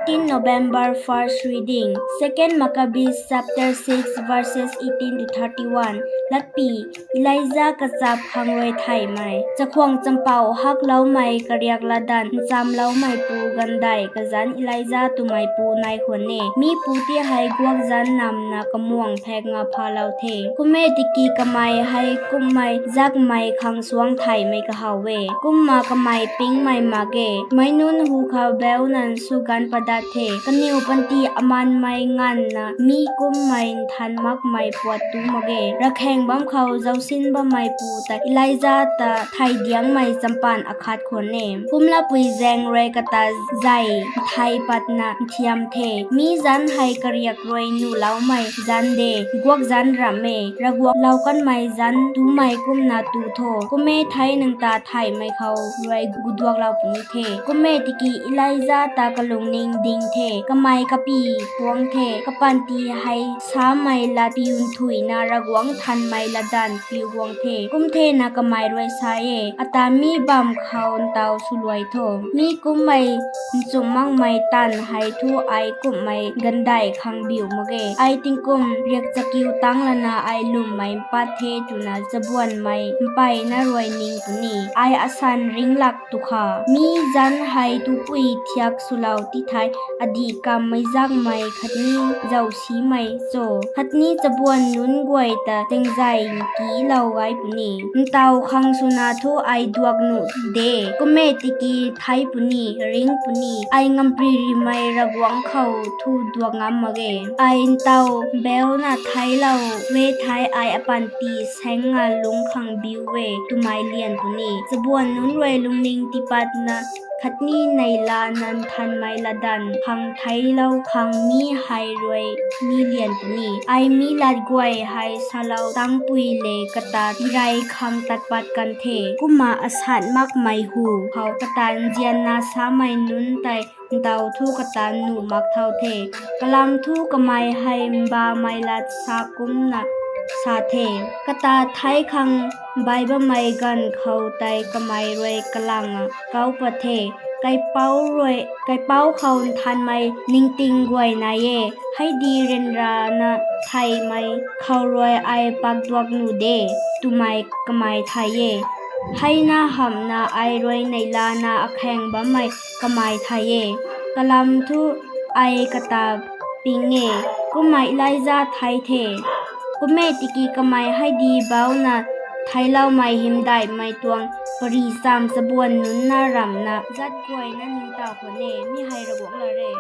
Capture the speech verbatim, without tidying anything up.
November first reading, Second Maccabees chapter six verses eighteen to thirty-one. Latpi, Elija kachap khang rui thaymei. Chakhwang champouh hakloumei kariak latdanv nchamloumeipu gandai kazanc Elija twmeipu nai khwan e. Mi pu ti hei guak zanc namna kamuang phek nga phalou the. Kum e tiki kamei hei kumhmei zakmei khang suang thaymei kahaw e. Kumna kamei pingmei mak ge. Meic nunc hu khou beu nan sw ganv padat the. Kaniw panty amanmei nganvna mi kumhmei nthan makmei puat tu mak ge. Ravkhang bam khou zausin bammeipu ta Elija ta thay diangmei champan akhat khwan e. Kumlapui zaeng rui kata zei nthai patna nthiam the. Mi zanc hei kariak rui nuhloumei zanc de, guak zanc ramh e. Ravguangc lou kanmei zanc tumei kumna tu tho. Kum e thei nang ta thaymei khou rui guduaklou puni the. Kum e tiki Elija ta kalungning ding the. Kamei kapy puang the. Kapanty hei samei lat piu nthuina Ravguangc nthanmei latdanv piu guang the. Kum thena kamei rui sa e, ata mi bamv khou ntaw swluai tho. Mi kumhmei nchumh makmei tanv hei thu ai kumhmei gandai khang biu mak ge. Ai tingkum riakchakiu tang lana ai lwmmei mpat the twna chabuanmei mpeyna rui ning puni. Ai asan ringclak tu kha. Mi zanc hei tupui thiak swlou ti thei adih kammei zakmei khatni zausimei cho, khatni chabuan nunc guay ta tingzay nkilou gay puni. Ntaw khang swna thu ai duak nuh de. Kum e tiki thei puni, ring puni. Ai ngampririmei Ravguangc khou thu duak ngam mak ge. Ai ntaw beu na theiclou e thei ai apanty saeng nga lungc khang biu e twmei lian puni. Chabuan nunc rui lungning tiipatna khatni neihla nan nthanmei latdanv khang theiclou khang mi hei rui mi lian puni. Ai mi lat guay hei salou tangpui le kata tirey khang tat pat kan the. Kumna asat makmei hu khou kata nzianna samei nunc tei ntaw thu kata nuh mak thau the. Kalam thu kamei hei mbamei lat sa kumcna sa the. Kata thei khang bai bammei ganv khou tei kamei rui kalanga kau pat the. Kaipouc rui, kaipouc khou nthanmei ningting guay nai e. Hei di ryanrana theymei khou rui ai pak duak nuh de twmei kamei thay e. Heina hamhna ai rui neihlana akhaeng bammei kamei thay e. Kalam thu ai kata ping e. Kumna Elija thei the. Kum e tiki kamei hei di bauna theicloumei hymdaihmei tuang pary chamv chabuan nunc na ramhna zat guayna ningtow khwan e. Mi hei Ravguangc lat e.